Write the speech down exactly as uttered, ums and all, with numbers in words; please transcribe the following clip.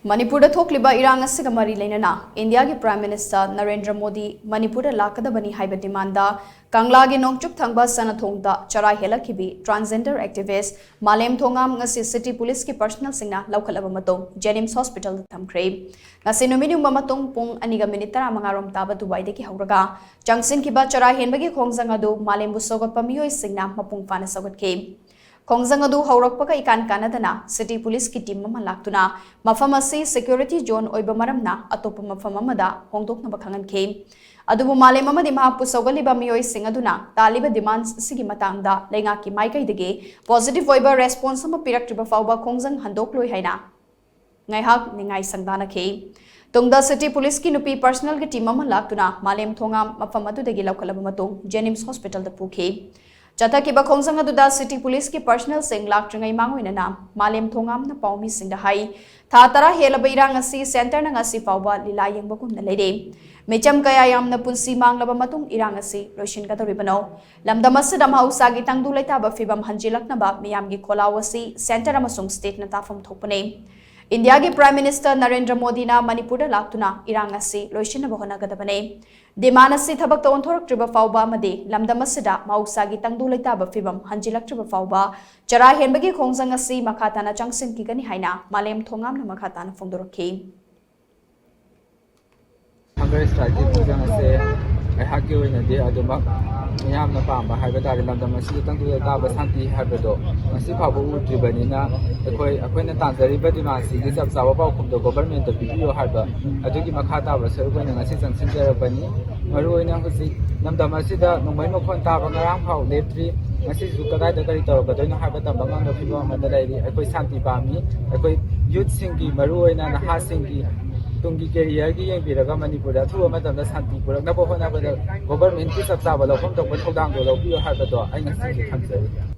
ꯃꯅꯤꯄꯨꯔꯗ ꯊꯣꯛꯂꯤꯕ ꯏꯔꯥꯡ ꯑꯁꯤꯒ ꯃꯔꯤ ꯂꯩꯅꯅ ꯏꯟꯗꯤꯌꯥꯒꯤ Prime Minister ꯅꯔꯦꯟꯗ꯭ꯔ ꯃꯣꯗꯤ ꯃꯅꯤꯄꯨꯔꯗ ꯂꯥꯛꯀꯗꯕꯅꯤ ꯍꯥꯏꯕ demand ꯀꯪꯂꯥꯒꯤ ꯅꯣꯡꯆꯨꯞ ꯊꯪꯕ ꯁꯅꯊꯣꯡꯗ ꯆꯔꯥ ꯍꯦꯜꯂꯛꯈꯤꯕꯤ transgender activist ꯃꯥꯂꯦꯝ ꯊꯣꯉꯥꯝ ꯉꯁꯤ city policeꯀꯤ personnelꯁꯤꯡꯅ ꯂꯧꯈꯠꯂꯕ ꯃꯇꯨꯡ JNIMS hospitalꯗ ꯊꯝꯈ꯭ꯔꯦ꯫ ꯉꯁꯤ ꯅꯨꯃꯤꯠ ꯌꯨꯡꯕ ꯃꯇꯨꯡ ꯄꯨꯡ ꯑꯅꯤꯒ minute ꯇꯔꯥꯃꯉꯥ ꯔꯣꯝ ꯇꯥꯕ ꯑꯗꯨꯋꯥꯏꯗꯒꯤ ꯍꯧꯔꯒ ꯆꯪꯁꯤꯟꯈꯤꯕ ꯆꯔꯥ ꯍꯦꯟꯕꯒꯤ ꯈꯣꯡꯖꯪ ꯑꯗꯨ ꯃꯥꯂꯦꯝꯕꯨ ꯁꯧꯒꯠꯄ ꯃꯤꯑꯣꯏꯁꯤꯡꯅ ꯃꯄꯨꯡ ꯐꯥꯅ ꯁꯧꯒꯠꯈꯤ꯫ ꯈꯣꯡꯖꯪ ꯑꯗꯨ ꯍꯧꯔꯛꯄꯒ ꯏꯀꯥꯟ ꯀꯥꯟꯅꯗꯅ city policeꯀꯤ team ꯑꯃ ꯂꯥꯛꯇꯨꯅ ꯃꯐꯝ ꯑꯁꯤ security zone ꯑꯣꯏꯕ ꯃꯔꯝꯅ ꯑꯇꯣꯞꯄ ꯃꯐꯝ ꯑꯃꯗ ꯍꯣꯡꯗꯣꯛꯅꯕ ꯈꯪꯍꯟꯈꯤ꯫ ꯑꯗꯨꯕꯨ ꯃꯥꯂꯦꯝ ꯑꯃꯗꯤ ꯃꯍꯥꯛꯄꯨ ꯁꯧꯒꯠꯂꯤꯕ ꯃꯤꯑꯣꯏꯁꯤꯡ ꯑꯗꯨꯅ ꯇꯥꯜꯂꯤꯕ demands ꯑꯁꯤꯒꯤ ꯃꯇꯥꯡꯗ ꯂꯩꯉꯥꯛꯀꯤ ꯃꯥꯏꯀꯩꯗꯒꯤ positive ꯑꯣꯏꯕ response ꯑꯃ ꯄꯤꯔꯛꯇ꯭ꯔꯤꯕ ꯐꯥꯎꯕ ꯈꯣꯡꯖꯪ ꯍꯟꯗꯣꯛꯂꯣꯏ ꯍꯥꯏꯅ ꯉꯥꯏꯍꯥꯛ ꯅꯤꯡꯉꯥꯏ ꯁꯪꯗꯥꯅꯈꯤ꯫ ꯇꯨꯡꯗ city policeꯀꯤ ꯅꯨꯄꯤ personnelꯒꯤ team ꯑꯃ ꯂꯥꯛꯇꯨꯅ ꯃꯥꯂꯦꯝ ꯊꯣꯉꯥꯝ ꯃꯐꯝ ꯑꯗꯨꯗꯒꯤ ꯂꯧꯈꯠꯂꯕ ꯃꯇꯨꯡ JNIMS hospitalꯗ ꯄꯨꯈꯤ꯫ ꯆꯠꯊꯈꯤꯕ ꯈꯣꯡꯖꯪ ꯑꯗꯨꯗ city policeꯀꯤ personnelꯁꯤꯡ ꯂꯥꯛꯇ꯭ꯔꯤꯉꯩ ꯃꯥꯡꯑꯣꯏꯅꯅ ꯃꯥꯂꯦꯝ ꯊꯣꯉꯥꯝꯅ ꯄꯥꯎꯃꯤꯁꯤꯡꯗ ꯍꯥꯏ, ꯊꯥ ꯇꯔꯥ ꯍꯦꯜꯂꯕ ꯏꯔꯥꯡ ꯑꯁꯤ centreꯅ ꯉꯁꯤ ꯐꯥꯎꯕ ꯂꯤꯂꯥ ꯌꯦꯡꯕꯒꯨꯝꯅ ꯂꯩꯔꯦ꯫ ꯃꯤꯆꯝ ꯀꯌꯥ ꯌꯥꯝꯅ ꯄꯨꯟꯁꯤ ꯃꯥꯡꯂꯕ ꯃꯇꯨꯡ ꯏꯔꯥꯡ ꯑꯁꯤ ꯂꯣꯏꯁꯤꯟꯒꯗꯧꯔꯤꯕꯅꯣ? ꯂꯝꯗꯝ ꯑꯁꯤꯗ ꯃꯍꯧꯁꯥꯒꯤ ꯇꯪꯗꯨ ꯂꯩꯇꯥꯕ ꯐꯤꯕꯝ ꯍꯟꯖꯤꯜꯂꯛꯅꯕ ꯃꯤꯌꯥꯝꯒꯤ ꯈꯣꯜꯂꯥꯎ ꯑꯁꯤ centre ꯑꯃꯁꯨꯡ stateꯅ ꯇꯥꯐꯝ ꯊꯣꯛꯄꯅꯤ꯫ ꯏꯟꯗꯤꯌꯥꯒꯤ Prime Minister ꯅꯔꯦꯟꯗ꯭ꯔ ꯃꯣꯗꯤꯅ ꯃꯅꯤꯄꯨꯔꯗ ꯂꯥꯛꯇꯨꯅ ꯏꯔꯥꯡ ꯑꯁꯤ ꯂꯣꯏꯁꯤꯟꯅꯕ ꯍꯣꯠꯅꯒꯗꯕꯅꯤ꯫ Demand ꯑꯁꯤ ꯊꯕꯛꯇ ꯑꯣꯟꯊꯣꯔꯛꯇ꯭ꯔꯤꯕ ꯐꯥꯎꯕ ꯑꯃꯗꯤ ꯂꯝꯗꯝ ꯑꯁꯤꯗ ꯃꯍꯧꯁꯥꯒꯤ ꯇꯪꯗꯨ ꯂꯩꯇꯥꯕ ꯐꯤꯕꯝ ꯍꯟꯖꯤꯜꯂꯛꯇ꯭ꯔꯤꯕ ꯐꯥꯎꯕ ꯆꯔꯥ ꯍꯦꯟꯕꯒꯤ ꯈꯣꯡꯖꯪ ꯑꯁꯤ ꯃꯈꯥ ꯇꯥꯅ ꯆꯪꯁꯤꯟꯈꯤꯒꯅꯤ ꯍꯥꯏꯅ ꯃꯥꯂꯦꯝ ꯊꯣꯉꯥꯝꯅ ꯃꯈꯥ ꯇꯥꯅ ꯐꯣꯡꯗꯣꯔꯛꯈꯤ꯫ Hunger strikeꯀꯤ ꯈꯣꯡꯖꯪ ꯑꯁꯦ ꯑꯩꯍꯥꯛꯀꯤ ꯑꯣꯏꯅꯗꯤ ꯑꯗꯨꯃꯛ ꯃꯤꯌꯥꯝꯅ ꯄꯥꯝꯕ ꯍꯥꯏꯕ ꯇꯥꯔꯦ꯫ ꯂꯝꯗꯝ ꯑꯁꯤꯗ ꯇꯪꯗꯨ ꯂꯩꯇꯥꯕ ꯁꯥꯟꯇꯤ ꯍꯥꯏꯕꯗꯣ ꯉꯁꯤ ꯐꯥꯎꯕ ꯎꯗ꯭ꯔꯤꯕꯅꯤꯅ, ꯑꯩꯈꯣꯏ ꯑꯩꯈꯣꯏꯅ ꯇꯥꯟꯖꯔꯤꯕ demandꯁꯤꯒꯤ ꯆꯞ ꯆꯥꯕ ꯄꯥꯎꯈꯨꯝꯗꯣ governmentꯇ ꯄꯤꯕꯤꯌꯨ ꯍꯥꯏꯕ ꯑꯗꯨꯒꯤ ꯃꯈꯥ ꯇꯥꯕ ꯁꯔꯨꯛ ꯑꯣꯏꯅ ꯉꯁꯤ ꯆꯪꯁꯤꯟꯖꯔꯛꯄꯅꯤ꯫ ꯃꯔꯨꯑꯣꯏꯅ ꯍꯧꯖꯤꯛ ꯂꯝꯗꯝ ꯑꯁꯤꯗ ꯅꯣꯡꯃꯩ ꯃꯈꯣꯟ ꯇꯥꯕ ꯉꯔꯥꯡ ꯐꯥꯎ ꯂꯦꯞꯇ꯭ꯔꯤ꯫ ꯉꯁꯤꯁꯨ ꯀꯗꯥꯏꯗ ꯀꯔꯤ ꯇꯧꯔꯛꯀꯗꯣꯏꯅꯣ ꯍꯥꯏꯕ ꯇꯝꯕ ꯉꯝꯗꯕ ꯐꯤꯕꯝ ꯑꯃꯗ ꯂꯩꯔꯤ꯫ ꯑꯩꯈꯣꯏ ꯁꯥꯟꯇꯤ ꯄꯥꯝꯃꯤ꯫ ꯑꯩꯈꯣꯏ youthꯁꯤꯡꯒꯤ, ꯃꯔꯨꯑꯣꯏꯅ ꯅꯍꯥꯁꯤꯡꯒꯤ ꯇꯨꯡꯒꯤ careerꯒꯤ ꯌꯦꯡꯕꯤꯔꯒ ꯃꯅꯤꯄꯨꯔꯗ ꯑꯊꯨꯕ ꯃꯇꯝꯗ ꯁꯥꯟꯇꯤ ꯄꯨꯔꯛꯅꯕ ꯍꯣꯠꯅꯕꯗ governmentꯀꯤ ꯆꯞ ꯆꯥꯕ ꯂꯧꯐꯝ ꯊꯣꯛꯄ ꯊꯧꯗꯥꯡꯗꯣ ꯂꯧꯕꯤꯌꯨ ꯍꯥꯏꯕꯗꯣ ꯑꯩ ꯉꯁꯤꯒꯤ ꯊꯝꯖꯔꯤ꯫